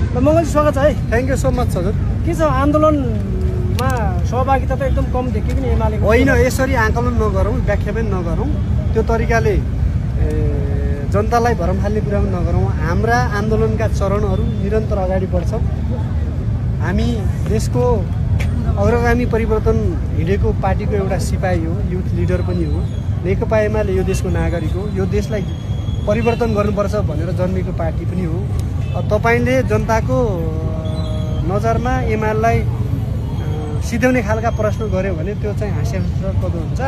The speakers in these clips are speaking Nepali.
मङ्गलजी स्वागत छ है। थ्याङ्क यू सो मच हजुर। के छ आन्दोलनमा सहभागिता त एकदम कम देखियो कि एमालेको? होइन, यसरी आकलन नगरौँ, व्याख्या पनि नगरौँ, त्यो तरिकाले जनतालाई भरम फाल्ने कुरा पनि नगरौँ। हाम्रा आन्दोलनका चरणहरू निरन्तर अगाडि बढ्छन्। हामी देशको अग्रगामी परिवर्तन हिँडेको पार्टीको एउटा सिपाही हो, युथ लिडर पनि हो। नेकपा एमाले यो देशको नागरिक हो, यो देशलाई परिवर्तन गर्नुपर्छ भनेर जन्मेको पार्टी पनि हो। तपाईँले जनताको नजरमा एमालेलाई सिध्याउने खालका प्रश्न गर्यो भने त्यो चाहिँ हास्यास्पद हुन्छ।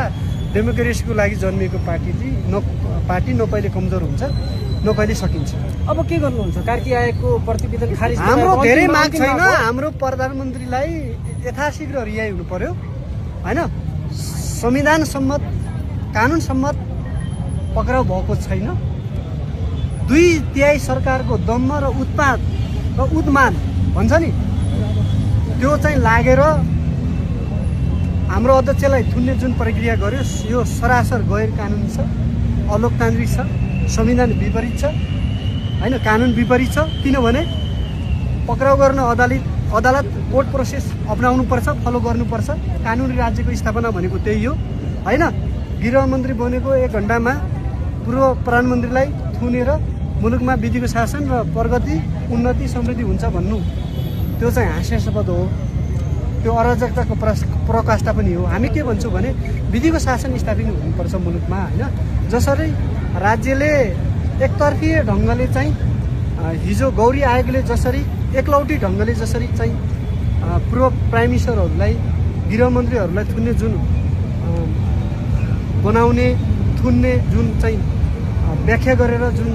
डेमोक्रेसीको लागि जन्मिएको पार्टी न कहिले कमजोर हुन्छ न कहिले सकिन्छ। अब के गर्नुहुन्छ? कार्की आयोगको प्रतिवेदन खारिज हाम्रो धेरै माग छैन। हाम्रो प्रधानमन्त्रीलाई यथाशीघ्र रिहाई हुनु पर्यो, होइन? संविधान सम्मत कानुन सम्मत पक्राउ भएको छैन। 2/3 सरकारको दम्म र उत्पाद र उद्मान भन्छ नि, त्यो चाहिँ लागेर हाम्रो अध्यक्षलाई थुन्ने जुन प्रक्रिया गर्यो यो सरासर गैर कानुनी छ, अलोकतान्त्रिक छ, संविधान विपरीत छ, होइन? कानुन विपरीत छ। किनभने पक्राउ गर्न अदालत कोर्ट प्रोसेस अपनाउनुपर्छ, फलो गर्नुपर्छ। कानुनी राज्यको स्थापना भनेको त्यही हो, होइन? गृहमन्त्री बनेको 1 घन्टामा पूर्व प्रधानमन्त्रीलाई थुनेर मुलुकमा विधिको शासन र प्रगति, उन्नति, समृद्धि हुन्छ भन्नु त्यो चाहिँ हास्यास्पद हो। त्यो अराजकताको प्रकाष्ठा पनि हो। हामी के भन्छौँ भने विधिको शासन स्थापित हुनुपर्छ मुलुकमा, होइन? जसरी राज्यले एकतर्फी ढङ्गले चाहिँ हिजो गौरी आयोगले जसरी एकलौटी ढङ्गले जसरी चाहिँ पूर्व प्राइम मिनिस्टरहरूलाई, गृहमन्त्रीहरूलाई थुन्ने जुन बनाउने, थुन्ने जुन चाहिँ व्याख्या गरेर जुन